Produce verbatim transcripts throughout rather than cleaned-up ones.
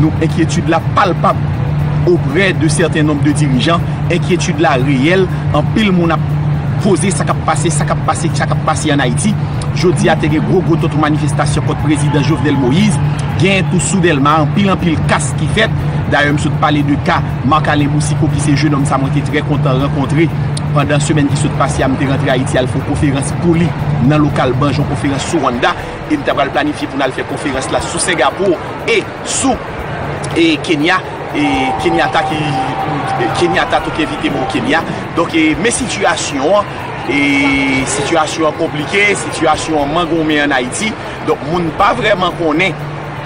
Nou, enkyetid la palpab oprè de sèten nonb de dirijan. Enkyetid la reyèl. Anpil moun ap poze sa k ap pase, sa k ap pase, sa k ap pase ann Ayiti. Jodi a, te gen gwo, gwo tonton manifestasyon kont prezidan Jovenel Moïse. Genyen tou sou Dèlma, anpil, anpil kas ki fèt. Dayè, m sot pale de ka Marc Alain Boucicault, ki se jennonm sa mwen te trè kontan rankontre pandan semèn ki sot pase a. M te rantre Ayiti al fè yon konferans pou li nan lokal Banj, yon konferans sou Wanda. E m ta pral planifye pou n al fè konferans la sou Sengapou e sou e Kenya. E Kenyatta ki Kenyatta tou ki envite m o Kenya. Donk, e, men sitiyasyon an, e sitiyasyon an konplike, sitiyasyon an mangonmen ann Ayiti. Donk, moun pa vrèman konnen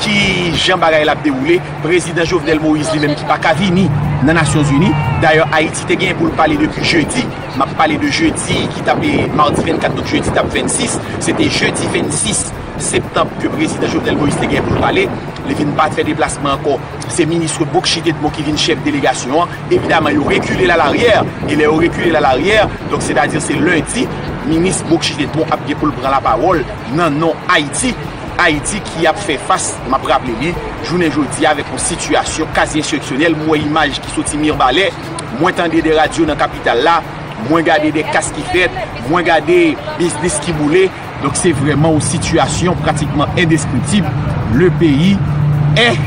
ki jan bagay la ap dewoule. Prezidan Jovenel Moïse li menm ki pa ka vini nan Nasyonzini. Dayè, Ayiti te genyen pou l pale depi jedi. M ap pale de jedi ki t ap, e, madi vennkat, donk jedi t ap vennsis. Se te jedi vennsis septanm ke prezidan Jovenel Moïse te genyen pou l pale. Li vin pa fè deplasman ankò. Se minis Bocchit Edmond ki vin chèf delegasyon an. Evidaman, yo rekile l alaryè. E lè yo rekile l alaryè, donk, sètadi se lendi, minis Bocchit Edmond ap gen pou l pran lapawòl nan non Ayiti. Ayiti ki ap fè fas, m ap raple li, jounen jodi a avèk yon sitiyasyon kazi enseksyonèl. M wè imaj ki soti Mibalè, mwen tande de radyo nan kapital la, mwen gade de kas ki fèt, mwen gade biznis ki boule. Donk, se vrèman yon sitiyasyon pratikman endeskriptib. Le pays est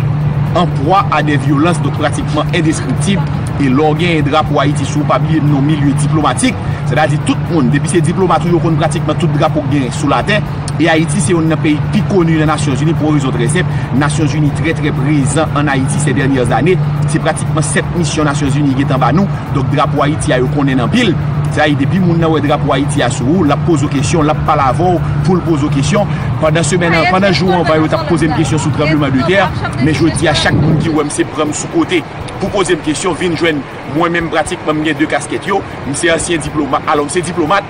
en proie à des violences, donk, pratikman endeskriptib. E lè w genyen drapo Ayiti sou ou, pa bliye m nan yon milye diplomatik, sètadi tout moun, depi se diplomat ou, yo konn pratikman tout drapo k genyen sou latè. E Ayiti se youn nan peyi ki pi koni nan Nasyonzini pou yon rezon trè senp. Nasyonzini trè, trè prezan ann Ayiti ces dernières années. Se pratikman sèt misyon Nasyonzini gentan ba nou. Donk, drapo Ayiti a, yo konnen l anpil. Sa vle di, depi moun nan wè drapo Ayiti a sou ou, l ap poze w kesyon, l ap pale avè w pou l poze w kesyon. Pandan semèn nan, pandan jou anvan, yo t ap poze m kesyon sou tranbleman de tè. Men jodi a, chak moun ki wè m, se pran m sou kote pou poze m kesyon, vin jwenn mwen menm, pratikman, m gen de kaskèt yo. M se ansyen diplomat. Alò, m se diplomat.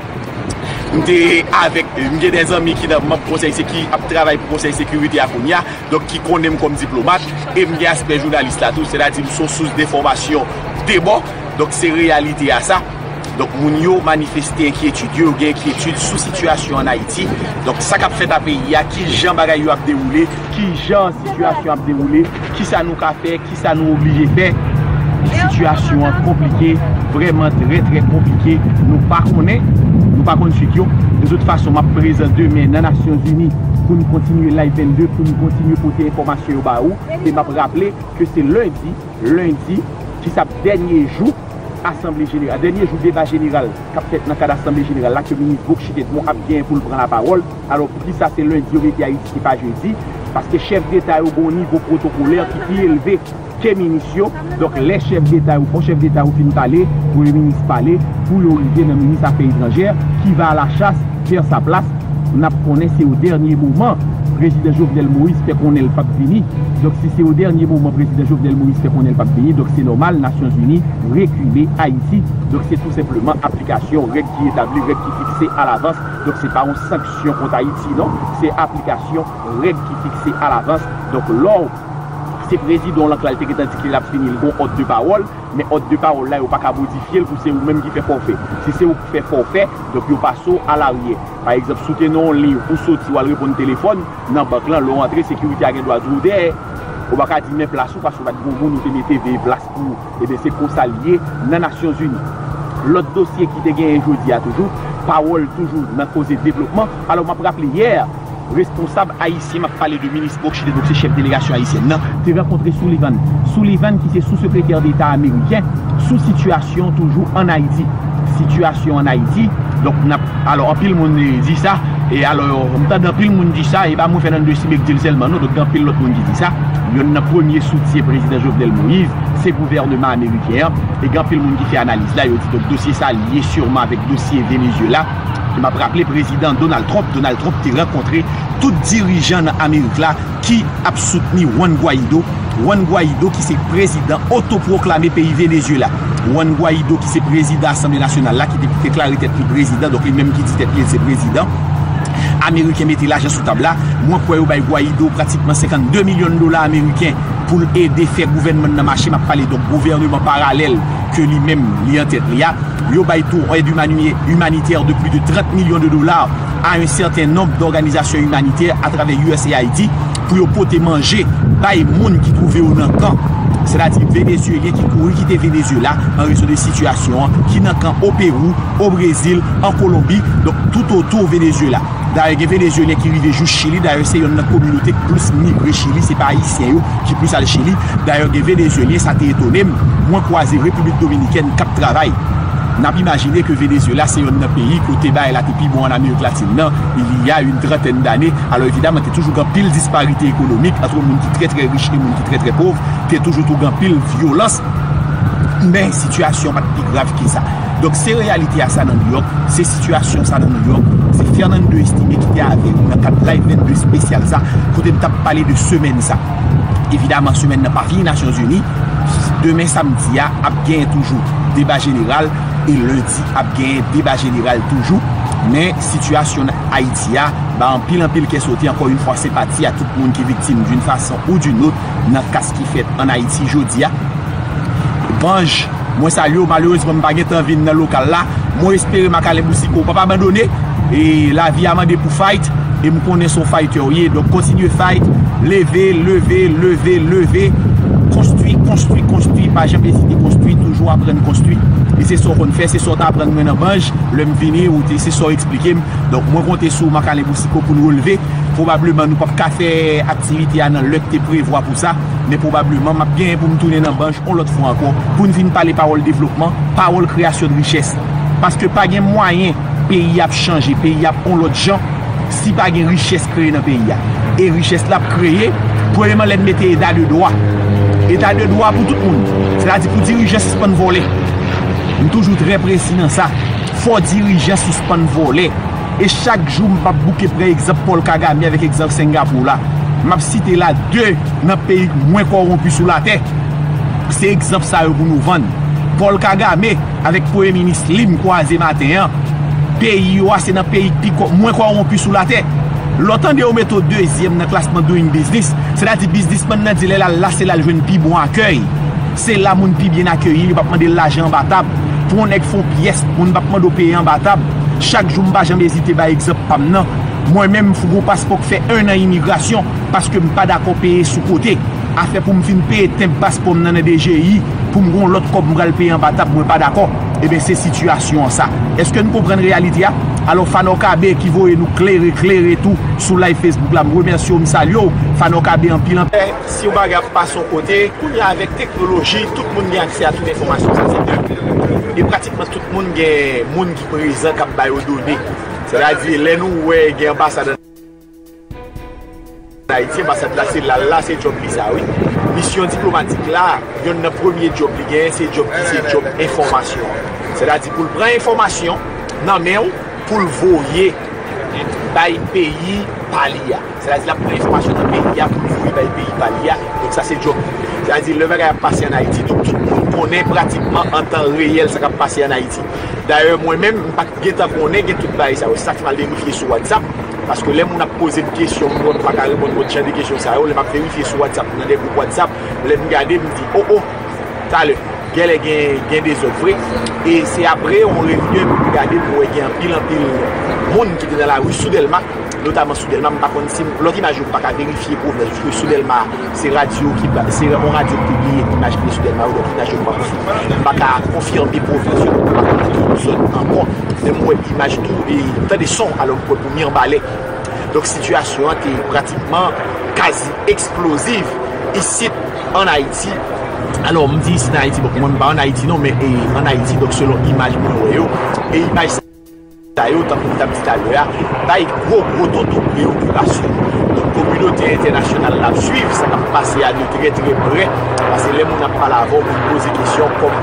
M te avèk, m gen de zanmi ki nan manm konsèy seki-, ap travay pou Konsèy Sekirite a kounye a, donk ki konnen m kòm diplomat, e m gen aspè jounalis la tou, sètadi m se yon sous denfòmasyon de bò, donk se reyalite a sa. Donk moun yo manifeste enkyetid yo, yo gen enkyetid sou sitiyasyon ann Ayiti. Donk sa k ap fèt a peyi a, ki jan bagay yo ap dewoule, ki jan sitiyasyon ap dewoule, kisa nou ka fè, kisa nou oblije fè. Sitiyasyon an konplike, vrèman trè, trè konplike. Nou pa konnen, nou pa konn swit yo. De tout fason, m ap prezan demen nan Nasyonzini pou n kontinye Live vennde, pou n kontinye pote enfòmasyon yo ba ou. E m ap raple ke se lendi, lendi, ki se ap dènye jou Asanble Jeneral, dènye jou deba jeneral k ap fèt nan kad Asanble Jeneral la, ke minis Bocchit Edmond ap genyen pou l pran lapawòl. Alò, poukisa se lendi yo mete Ayiti, se pa jedi? Paske chèf deta yo gen yon nivo pwotokolè ki pi elve ke minis yo. Donk, lè chèf deta yo, fò chèf deta yo fin pale, premye minis pale, pou yo rive nan minis afè etranjè, ki va alachas, pè sa plas. N ap konnen se o dènye moman prezidan Jovenel Moïse fè konnen l p ap vini. Donk, si se o dènye moman prezidan Jovenel Moïse fè konnen l p ap vini, donk se nòmal Nasyonzini rekile Ayiti. Donk, se tou senpleman aplikasyon règ ki etabli, règ ki fikse alavans. Donk, se pa yon sanksyon kont Ayiti, non. Se aplikasyon règ ki fikse alavans. Donk, lè w se prezidan w, lanklal te gentan di ke l ap vini, l gen yon òd de pawòl, men òd de pawòl la, yo pa ka modifye l pou se ou menm ki fè fòfè. Si se ou ki fè fòfè, donk yo pase w alaryè. Pa egzanp, si w te nan yon liy, ou soti, w al reponn telefòn nan bank lan, lè w antre, sekirite a gen dwa di w dèyè. Ou pa ka di men plas ou, paske w pa t gen yon moun ou te mete veye plas pou ou. Ebyen, se konsa l ye nan Nasyonzini. Lòt dosye ki te genyen jodi a toujou, pawòl toujou nan koze devlopman. Alò, m ap raple yè, responsab ayisyen, m ap pale de minis Bocchit, donk se chèf delegasyon ayisyèn nan, te rankontre Sullivan. Sullivan ki se sou sekretè deta ameriken sou sitiyasyon toujou ann Ayiti. Sitiyasyon ann Ayiti, donk n ap, alò, anpil moun, eh, di sa, e alò, m tande anpil moun di sa, e pa mwen Fernando Estimé k di l sèlman non, donk gen anpil lòt moun ki di sa. Yonn nan premye soutyen prezidan Jovenel Moïse, se gouvèneman ameriken an, e gen anpil moun ki fè analiz la, yo di donk dosye sa lye siman avèk dosye Venezuela. E m ap raple prezidan Donald Trump, Donald Trump te rankontre tout dirijan nan Amerik la ki ap soutni Juan Guaido. Juan Guaido ki se prezidan otopwoklame peyi Venezuela. Juan Guaido ki se prezidan Asanble Nasyonal la, ki te deklare tèt li prezidan, donk li menm ki di tèt li se prezidan. Ameriken mete lajan sou tab la. Mwen kwè yo bay Guaido pratikman senkannde milyon dola ameriken pou l ede fè gouvènman nan mache. M ap pale donk gouvèneman paralèl ke li menm li an tèt li a. Yo bay tou yon èd imani-, imanitè de plis de trant milyon de dola a yon sèten nonb dòganizasyon imanitè atravè U S A I D pou yo pote manje bay moun ki twouve yo nan kan, sètadi Venezyelyen ki kouri kite Venezyela an rezon de sitiyasyon an, ki nan kan o Pewou, o Brezil, an Kolonbi, donk toutotou Venezyela. Dayè, gen Venezyelyen ki rive jous Chili, dayè, se yonn nan kominote k plis migre Chili, se pa Ayisyen yo ki plis al Chili. Dayè, gen Venezyelyen, sa te etone m, mwen kwaze Repiblik Dominikèn k ap travay. N ap imajine ke Venezyela se yonn nan peyi kote bagay la te pi bon ann Amerik Latin nan, il y a une trentaine d'années. Alò, evidaman, te toujou gen anpil disparite ekonomik ant moun ki trè, trè rich e moun ki trè, trè pòv. Te toujou tou gen anpil vyolans. Men, sitiyasyon pa t pi grav ke sa. Donk, se reyalite a sa nan Nouyòk, se sitiyasyon sa nan Nouyòk, se Fernando Estimé ki te avè nou nan kad Live vennde espesyal sa, kote n t ap pale de semèn sa. Evidaman, semèn nan pa fini Nasyonzini. Demen samdi a, ap genyen toujou deba jeneral, e lendi, ap genyen deba jeneral toujou. Men, sitiyasyon Ayiti a ba anpil, anpil kè sote, encore une fois, senpati a tout moun ki viktim d'une façon ou d'une autre nan kas ki fèt ann Ayiti jodi a. Banj, mwen salye w. Malerezman, m pa gentan vin nan lokal la. Mwen espere Macalin Boucicault p ap abandone. E lavi a mande pou fight. E m konnen se yon fighter w ye. Donk, kontinye fight. Leve, leve, leve, leve. Konstwi, konstwi, konstwi. Pa janm ezite konstwi. Toujou aprann konstwi. E se sa w konn fè. Se sa w t aprann mwen nan Banj. Lè m vini, ou te, se sa w eksplike m. Donk, mwen konte sou Macalin Boucicault pou n releve. Pwobableman, nou p ap ka fè aktivite a nan lè k te prevwa pou sa. Men pwobableman, m ap genyen pou m tounen nan Banj yon lòt fwa ankò, pou n vin pale pawòl devlopman, pawòl kreyasyon de richès. Paske pa gen mwayen peyi ap chanje, peyi ap yon lòt jan, si pa gen richès kreye nan peyi a. E richès la ap kreye, premyeman, lè n mete eta de dwa. Eta de dwa pou tout moun. Sètadi pou dirijan sispann vòlè. M toujou trè presi nan sa. Fò dirijan sispann vòlè. E chak jou, m p ap bouke pran egzanp Paul Kagame avèk egzanp Sengapou la. M ap site la de nan peyi k mwen kòwonpi sou latè. Se egzanp sa yo pou nou vann. Paul Kagame avèk premye minis li m kwaze maten an. Peyi yo a se nan peyi k pi kò-, mwen kòwonpi sou latè. Lè w tande yo mete w dezyèm nan klasman Doing Business, sètadi biznismann nan di lè l al la, se la l jwenn pi bon akèy. Se la moun pi byen akeyi l, yo p ap mande l lajan anba tab. Pou yon nèg fè yon pyès, moun p ap mande w peye anba tab. Chak jou, m pa janm ezite bay egzanp pa m nan. Mwen menm, m fouke yon paspò k fè en an imigrasyon, paske m pa dakò peye sou kote. Afè pou m vin peye tenb paspò m nan nan D G I, pou m gen yon lòt kòb m pral peye anba tab, mwen pa dakò. Ebyen, se sitiyasyon an sa. Èske n konprann reyalite a? Alò, Fanò Kabe ki voye nou klere, klere tou sou live Facebook la, m remèsye w, m salye w. Fanò Kabe anpil, anpil. Si yon bagay ap pase yon kote, kounye a avèk teknoloji, tout moun gen aksè a tout enfòmasyon. Sa se de. E pratikman tout moun gen moun ki prezan k ap ba yo done. Sètadi, lè nou wè gen anbasad ann Ayiti, anbasad la, se l al la, se djòb li sa, wi. Misyon diplomatik la, yonn nan premye djòb li genyen, se djòb ki se djòb enfòmasyon. Sètadi, pou l pran enfòmasyon nan men w, pou l voye bay peyi pa li a. Sètadi, l ap pran enfòmasyon nan peyi a pou l voye bay peyi pa li a. Donk, sa se djòb li. Sètadi, lè bagay ap pase ann Ayiti, donk, tout moun konnen pratikman an tan reyèl sa k ap pase ann Ayiti. Dayè, mwen menm, m pa t gentan konnen gen tout bagay sa yo. Sa k fè m al verifye sou WhatsApp. Paske lè moun ap poze m kesyon, m wè m pa ka reponn lòt jan de kesyon sa yo. Lè m ap verifye sou WhatsApp, nan de gwoup WhatsApp, lè m gade, m di, o, o, talè. Genlè gen, gen dezòd vre. E se apre yon reyinyon epi m gade, m wè gen anpil, anpil moun ki te nan lari sou Dèlma, notaman sou Dèlma. M pa konn si m, lòt imaj yo m pa ka verifye pwovens, paske sou Dèlma, se radyo ki ba, se yon radyo ki pibliye imaj ki te sou Dèlma yo, donk imaj yo m pa konn, m pa ka konfime pwovens yo, m pa konn tout zòn ankò. Men m wè imaj tou, e m tande son, alò m kwè pou Mibalè. Donk, sitiyasyon an te pratikman kazi eksploziv isit ann Ayiti. Alò, m di isit ann Ayiti, bon, mwen m pa ann Ayiti non, men, e, ann Ayiti, donk, selon imaj moun wè yo, e imaj sa yo, tankou m t ap di talè a, bay gwo, gwo tonton preyokipasyon. Donk, kominote entènasyonal la ap swiv sa k ap pase a de trè, trè prè, paske lè moun ap pale avè w, moun poze kesyon kòm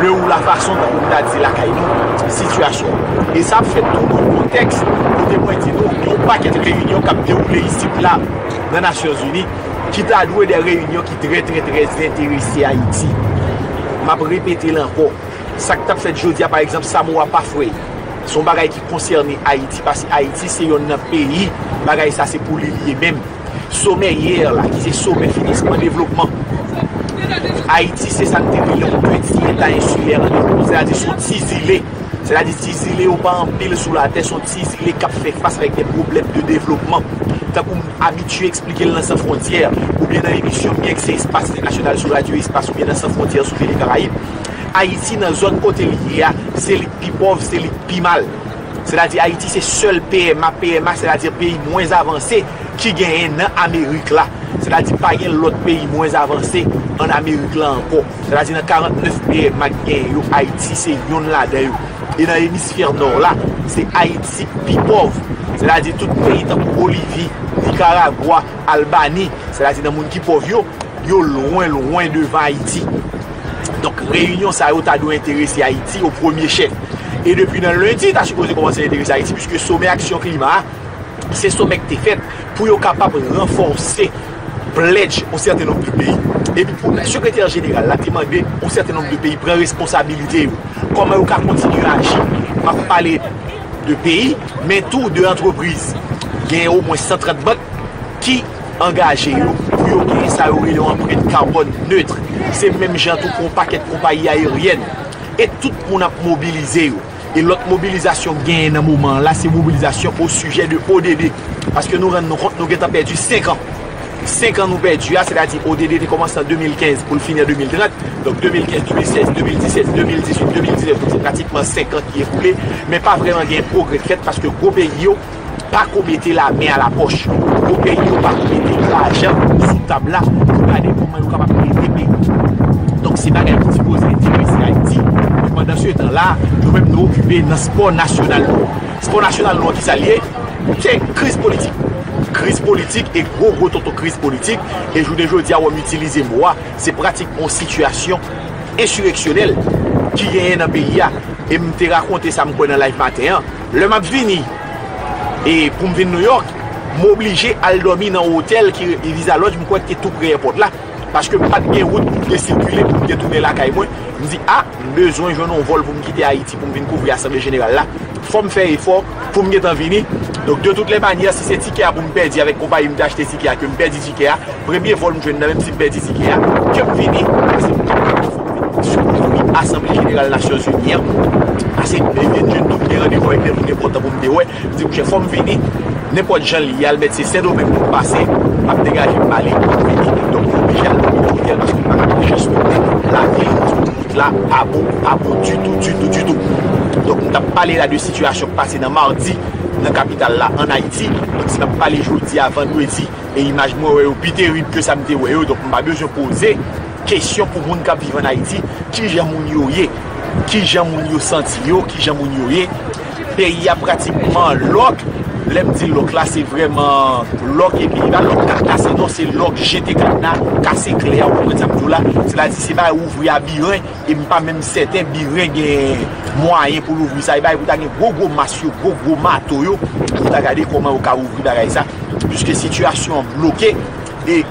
le ou la fason, tankou m ta di lakay nou, sitiyasyon. E sa ap fèt tou nan kontèks kote mwen di nou, gen yon pakèt reyinyon k ap dewoule isit la nan Nasyonzini, ki ta dwe de reyinyon ki trè, trè, trè enterese Ayiti. M ap repete l ankò. Sa k t ap fèt jodi a, pa egzanp, Samoa pa frè. Se yon bagay ki konsène Ayiti, paske Ayiti se yonn nan peyi, bagay sa se pou li li ye menm. Somè yè la, ki se somè finansman devlopman. Ayiti, se sa n te rele yon peti eta ensilè an, sètadi se yon ti zile. Sètadi ti zile yo pa anpil sou latè, se yon ti zile k ap fè fas avèk de pwoblèm de devlopman. Tankou abitye eksplike l nan San Fwontyè, oubyen nan emisyon m gen, k se Espas Entènasyonal sou Radyo Espas, oubyen nan San Fwontyè sou Tele Karayib, Ayiti, nan zòn kote l ye a, se li k pi pòv, se li k pi mal. Sètadi, Ayiti se sèl P M A, P M A, sètadi peyi mwens avanse ki genyen nan Amerik la. Sètadi, pa gen lòt peyi mwens avanse ann Amerik la ankò. Sètadi, nan karant nèf P M A k genyen yo, Ayiti se yonn ladan yo. E nan emisfè nò la, se Ayiti k pi pòv. Sètadi, tout peyi tankou Bolivi, Nikaragwa, Albani, sètadi nan moun ki pòv yo, yo lwen, lwen devan Ayiti. Donk, reyinyon sa yo ta dwe enterese Ayiti o premye chèf. E depi nan lendi, ta sipoze kòmanse enterese Ayiti, piske somè aksyon klima a, se somè ki te fèt pou yo kapab ranfòse pledge yon sèten nonb de peyi. Epi pou sekretè jeneral la te mande yon sèten nonb de peyi pran responsabilite yo. Kòman yo ka kontinye aji? M ap pale de peyi, men tou de antrepriz. Gen omwen san trant bank ki angaje yo pou yo gen sa yo rele yon anprent kabòn nèt. Se menm jan tou pou yon pakèt konpayi ayeryèn. E tout moun ap mobilize yo. E lòt mobilizasyon k genyen nan moman an la, se mobilizasyon o sijè de O D D. Paske nou rann nou kont, nou gentan pèdi senk an. Senk an nou pèdi a, sètadi O D D te kòmanse an de mil kenz pou l fini an de mil trant. Donk, de mil kenz, de mil sèz, de mil disèt, de mil dizuit, de mil diznèf, donk se pratikman senk an ki ekoule, men pa vrèman gen pwogrè k fèt paske gwo peyi yo pa ko mete la men a la pòch. Gwo peyi yo pa ko mete lajan sou tab la pou gade kòman yo kapab ede peyi. Donk, se bagay ki sipoze enterese Ayiti. Men pandan se tan la, nou menm nou okipe nan spò nasyonal nou. Spò nasyonal nou an, ki sa l ye? Se kriz politik. Kriz politik e gwo, gwo tonton kriz politik. E jounen jodi a, w wè m itilize mo a, se pratikman yon sitiyasyon ensireksyonèl ki genyen nan peyi a. E m te rakonte sa, m kwè, nan live maten an. Lè m ap vini, e pou m vin Nouyòk, m oblije al dòmi nan yon otèl ki Visa Lodge, m kwè, ki te tou pre èpòt la. Paske m pa t gen wout pou m te sikile, pou m te tounen lakay mwen. M di, a, m bezwen jwenn yon vòl pou m kite Ayiti, pou m vin kouvri Asanble Jeneral la. Fò m fè efò pou m gentan vini. Donk, de toutes les manières, si se tikè a pou m pèdi avèk konpayi m te achte tikè a, ke m pèdi tikè a, premye vòl m jwenn nan, menm si m pèdi tikè a, ke m vini, paske m pa gen fò m vini. Sitou pou Asanble Jeneral Nasyonzini an, pase m vin jwenn tou, m gen randevou avèk de moun enpòtan pou m te wè. M di, monchè, fò m vini. Nenpòt jan l ye, al mèt se Sendomeng pou m pase, m ap degaje m pale, m ap vini. Donk, m oblije al nan otèl paske m pa ka pran chans tounen lavil, paske wout la pa bon, pa bon ditou, ditou, ditou. Donk, m t ap pale la de sitiyasyon k pase nan madi nan kapital la, ann Ayiti. Donk, si m ap pale jodi a, vandredi, e imaj mwen wè yo pi terib ke sa m te wè yo. Donk, m pa bezwen poze kesyon pou moun k ap viv ann Ayiti, kijan moun yo ye, kijan moun yo santi yo, kijan moun yo ye. Peyi a pratikman lòk. Lè m di lòk la, se vrèman lòk, epi li pa lòk ka kase, non, se lòk jete kadna, kase klè a, ou konprann sa m di w la? Sètadi, se bagay ouvri a biren, e m pa menm sèten biren gen mwayen pou l ouvri sa. E bagay pou ta gen gwo, gwo mas yo, gwo, gwo mato yo, pou ta gade kòman yo ka ouvri bagay sa, piske sitiyasyon an bloke. E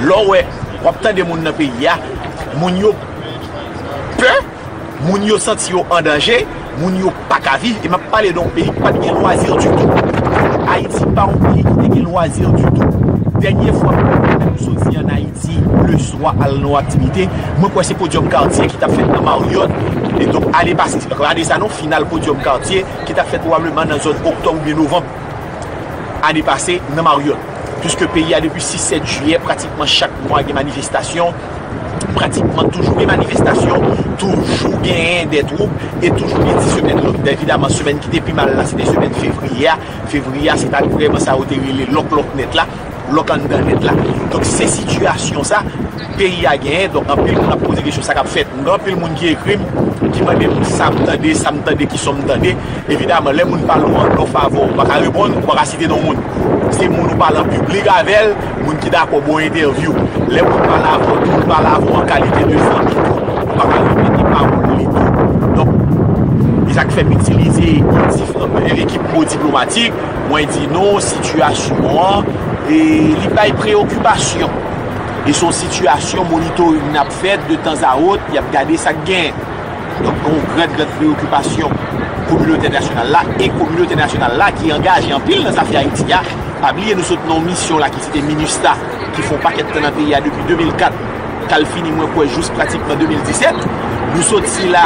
lè w wè, w ap tande moun nan peyi a, moun yo pè, moun yo santi yo an danje, moun yo pa ka viv. E m ap pale de yon peyi ki pa t gen lwazi ditou. Ayiti pa yon peyi ki te gen lwazi ditou. Dènye fwa m soti ann Ayiti, leswa, al nan yon aktivite, mwen kwè se Podium Quartier ki t ap fèt nan Marriott. E donk, ane pase, gade sa non, final Podium Quartier ki t ap fèt pwobableman nan zòn oktòb oubyen novanm ane pase nan Marriott. Piske peyi a, depi sis sèt jiyè, pratikman chak mwa gen manifestasyon, pratikman toujou gen manifestasyon, toujou genyen de twoup, e toujou gen ti semèn lòk. Evidaman, semèn ki te pi mal la, se te semèn fevriye a. Fevriye a, se pa t vrèman sa yo te rele lòk lòk nèt la, lòk anndan nèt la. Donk, se sitiyasyon sa peyi a genyen. Donk, anpil moun ap poze kesyon sa k ap fèt. M gen anpil moun ki ekri m, ki mande m sa m tande, sa m tande, ki son m tande. Evidaman, lè moun pale w an non favè, ou pa ka reponn, ou pa ka site non moun. Se moun ou pale an piblik avè l, moun ki dakò ba w entèvyou. Lè moun pale avè w, moun pale avè w an kalite de zanmi tou, ou pa ka repete pawòl li tou. Donk, e sa k fè m itilize yon dif-, yon ekip mo diplomatik, mwen di non, sitiyasyon an, e li bay preyokipasyon. E se yon sitiyasyon monitoring n ap fè de tan a wòt, y ap gade sa k genyen. Donk, gen yon gran, gran preyokipasyon kominote entènasyonal la, e kominote entènasyonal la ki angaje anpil nan zafè Ayiti a. Pa bliye, nou sot nan yon misyon la ki se te MINUSTAH, ki fè yon pakèt tan nan peyi a depi de mil kat, k al fini, mwen kwè, jous pratikman de mil disèt. Nou soti la,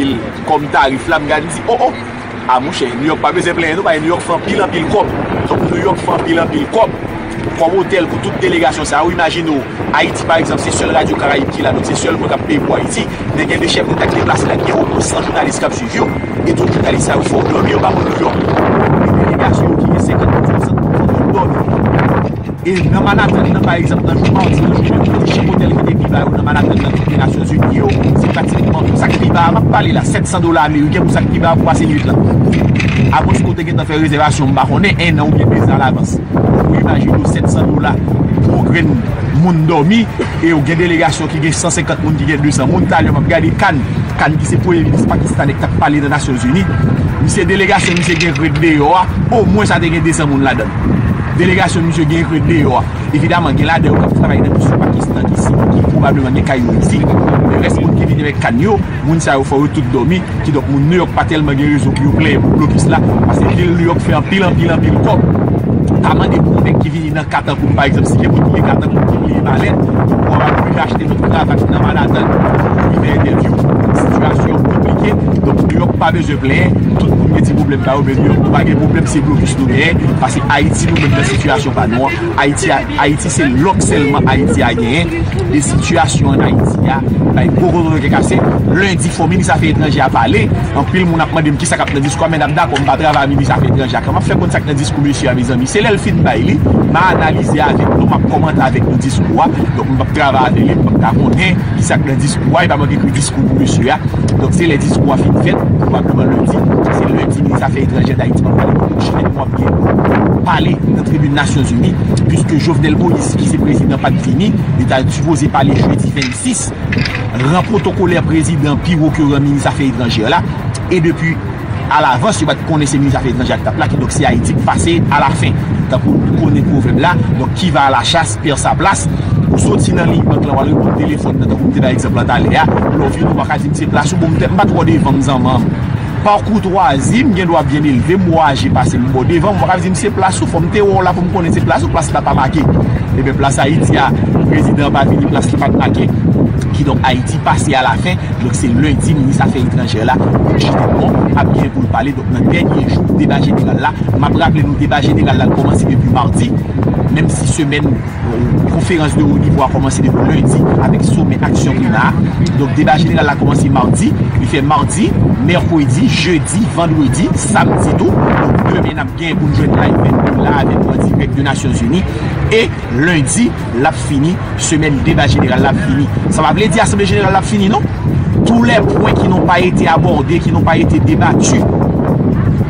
anpil kòm tarif la, m gade, m di, o, o, a monchè, New York pa bezwen plenyen non, paske New York fè anpil, anpil kòb. Donk, New York fè anpil, anpil kòb kòm otèl pou tout delegasyon sa yo. Imajine w, Ayiti, pa egzanp, se sèl Radyo Karayib ki la, donk se sèl mwen k ap peye pou Ayiti. Men gen de chèf deta ki deplase la, ki gen omwen san jounalis k ap swiv yo. E tout jounalis sa yo fè w dòmi, yo pa konn New York. Gen delegasyon yo ki gen senkant moun, swasant moun, moun dòmi. E nan Manhattan nan, pa egzanp, nan jou madi, nan jou mèkredi, chak otèl ki te pi ba yo nan Manhattan nan, tout Nasyonzini yo, se pratikman sa k pi ba a, m ap pale la, sèt san dola ameriken pou sa k pi ba a pou pase nwit lan. Apre si w te gentan fè rezèvasyon, m pa konnen, enn an oubyen de zan alavans. Ou imajine w sèt san dola pou yon grenn moun dòmi, e w gen delegasyon ki gen san senkant moun, ki gen de san moun. Talè m ap gade Khan, Khan ki se premye minis pakistanè ki t ap pale nan Nasyonzini. Misye, delegasyon misye gen k ret deyò a, omwen sa te gen de san moun ladan l. Delegasyon misye gen k ret deyò a. Evidaman, gen ladan yo k ap travay nan misyon Pakistan ki si, ki pwobableman gen kay yo isi. Men rès moun ki vini avèk Khan yo, moun sa yo fò yo tout dòmi. Kidonk, moun New York pa tèlman gen rezon pou yo plenyen pou blokis la, paske vil New York fè anpil, anpil, anpil kòb. Pa mande pou yon nèg ki vini nan ka tankou m, pa egzanp, si gen moun ki gen ka tankou m ki bliye malèt, ou ap rive achte lòt kravat nan Manhattan pou rive entèvyou. Sitiyasyon an konplike, donk New York pa bezwen plenyen, tout moun gen ti Pwoblèm pa yo, men yo, nou pa gen pwoblèm, se blokis nou genyen. Paske Ayiti, nou menm nan sitiyasyon pa nou an, Ayiti, a- Ayiti se lòk sèlman Ayiti a genyen. E sitiyasyon an Ayiti a bay gwo gwo gwo kè kase. Lendi, fò minis afè etranjè a pale. Anpil moun ap mande m kisa k ap nan diskou a, men n ap dakò, m pa travay minis afè etranjè a. Kòman m ap fè konn sa k nan diskou mesye a, mezanmi? Se lè l fin bay li, m a analize avèk nou, m ap kòmante avèk nou diskou a. Donk, m p ap travay avè li, m p ap ka konnen kisa k nan diskou a, e pa mwen ki ekri diskou pou mesye a. Donk, se lè diskou a fin fèt, pwobableman lendi. Se lendi minis afè etranjè Dayiti pral pale. Donk, jodi a, nou ap gen pale nan tribin Nasyonzini, piske Jovenel Moïse, ki se prezidan, pa t vini, li ta sipoze pale jedi vennsis, ran pwotokolè prezidan pi wo ke ran minis afè etranjè la. E depi alavans, yo pa t konnen se minis afè etranjè a k t ap la, kidonk se Ayiti k pase alafen. Tankou nou konnen pwovèb la, donk, qui va à la chasse perd sa place. Ou soti nan liy bank lan, w al reponn telefòn nan, tankou m te bay egzanp lan talè a. Lè w vini, ou pa ka di m se plas ou, bon, m te- m pa twò devan m, zanmi m. Pa koutwazi, m gen dwa byen elve, m aje pase m, bon, devan m, ou pa ka di m se plas ou, fò m te wè w la pou m konnen se plas ou, plas la pa make. Ebyen, plas Ayiti a, prezidan an pa vini, plas la pa t make. Kidonk, Ayiti pase alafen. Donk, se lendi, minis afè etranjè la, Luc Gilles Edmond, ap gen pou l pale. Donk, nan dènye jou deba jeneral la, m ap raple nou, deba jeneral la kòmanse depi madi, menm si semèn, euh, konferans de wo nivo a kòmanse depi lendi avèk somè Aksyon Klima a. Donk, deba jeneral la kòmanse madi, li fè madi, mèkredi, jedi, vandredi, samdi tou. Donk, demen n ap gen pou n jwenn live la avèk nou an dirèk de Nasyonzini. E lendi, l ap fini, semèn deba jeneral la ap fini. Sa pa vle di asanble jeneral la ap fini, non. Tous les points qui n'ont pas été abordés, qui n'ont pas été débattus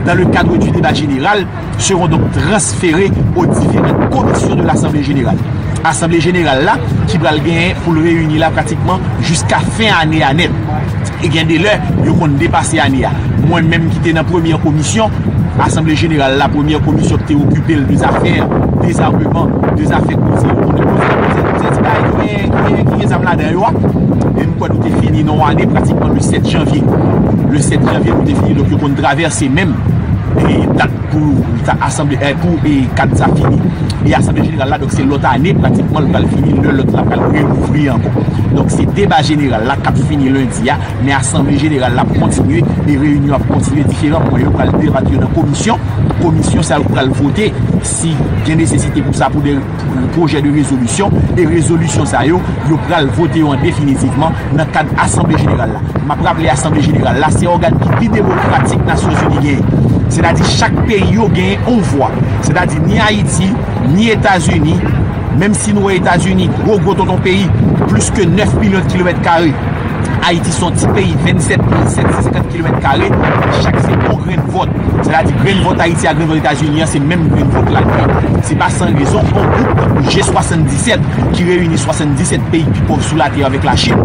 dans le cadre du débat général, seront donc transférés aux différentes commissions de l'Assemblée générale. Asanble jeneral la, ki pral genyen pou l reyini la pratikman jiska fen ane a nèt. E gen de lè, yo konn depase ane a. Mwen menm ki te nan premyè komisyon, Asanble jeneral la, premyè komisyon ki te okipe l de zafè dezameman, de zafè koze, koze, koze, koze, koze ti bagay ki gen, ki gen, ki gen zam ladan yo a. E m kwè nou te fini nan yon ane pratikman le sèt janvye. Le sèt janvye, nou te fini, donk yo konn travèse menm, e, dat pou ta asanble, e, pou, e, kad sa fini. E asanble jeneral la, donk se lòt ane, pratikman, l pral fini, lè lòt la pral reouvri ankò. Donk se deba jeneral la k ap fini lendi a, men asanble jeneral la ap kontinye, e reyinyon ap kontinye, diferan pwen yo pral debate yo nan komisyon. Komisyon sa yo pral vote, si gen nesesite pou sa, pou de pwojè de rezolisyon, e rezolisyon sa yo, yo pral vote yo an definitivman nan kad asanble jeneral la. M ap raple, asanble jeneral la, se ògàn ki pi demokratik Nasyonzini genyen. Sètadi, chak peyi yo genyen yon vwa. Sètadi, ni Ayiti, ni Etazini, menm si nou wè Etazini, gwo, gwo tonton peyi, plis ke nèf milyon kilomèt kare. Ayiti se yon ti peyi, vennsèt mil sèt san senkant kilomèt kare, chak se yon grenn vòt. Sètadi, grenn vòt Ayiti a grenn vòt Etazini an, se menm grenn vòt la l ye. Se pa san rezon, yon gwoup tankou G swasanndisèt, ki reyini swasanndisèt peyi pi pòv sou latè avèk Lachin,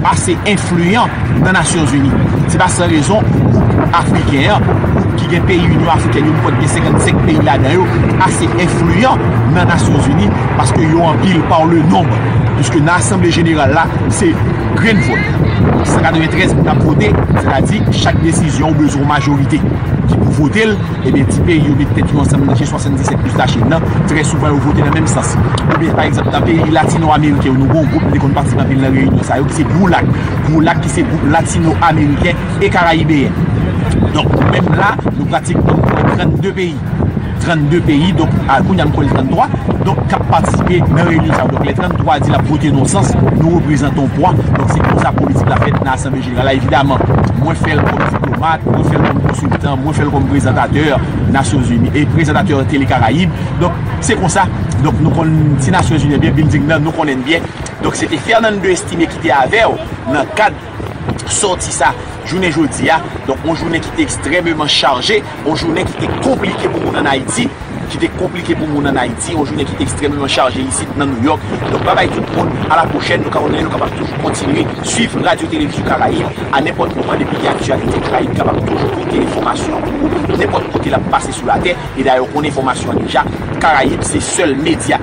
ase enfliyan nan Nasyonzini. Se pa san rezon, gwoup afriken an, gwoup ki gen peyi Inyon Afriken yo, m kwè gen senkannsenk peyi ladan yo, ase enfliyan nan Nasyonzini, paske yo anpil par le nombre. Piske nan Asanble Jeneral la, se grenn vòt. San katreventrèz moun ap vote, sètadi chak desizyon ou bezwen yon majorite ki pou vote l, ebyen, ti peyi yo met tèt yo ansanm nan G swasanndisèt plis Lachin nan, trè souvan yo vote nan menm sans. Oubyen, pa egzanp, nan peyi latino-ameriken yo, nou gen yon gwoup, nou te konn patisipe anpil nan reyinyon sa yo, ki se GRULAC. GRULAC ki se gwoup latino-ameriken e karayibeyen. Donk, nou menm la, nou pratikman trannde peyi. Trannde peyi, donk, a, kounye a nou kwè l tranntwa, donk, k ap patisipe nan reyinyon sa yo. Donk, lè tranntwa di l ap vote nan yon sans, nou reprezante yon pwa. Donk, se konsa politik la fèt nan Asanble Jeneral la. Evidaman, mwen fè l kòm diplomat, mwen fè l kòm konsiltan, mwen fè l kòm prezantatè Nasyonzini e prezantatè Tele Karayib. Donk, se konsa. Donk, nou konn ti Nasyonzini byen, bilding nan, nou konnen l byen. Donk, se te Fernando Estimé ki te avè w nan kad sòti sa, jounen jodi a. Donk, yon jounen ki te ekstrèmeman chaje, yon jounen ki te konplike pou moun ann Ayiti, ki te konplike pou moun ann Ayiti, yon jounen ki te ekstrèmeman chaje isit nan Nouyòk. Donk, babay tout moun, a la pwochèn, nou ka konnen nou kapab toujou kontinye swiv Radyo Televizyon Karayib a nenpòt moman depi gen aktyalite. Karayib kapab toujou pote enfòmasyon an pou ou, nenpòt kote l ap pase sou latè. E dayè, ou konn enfòmasyon an deja, Karayib se sèl medya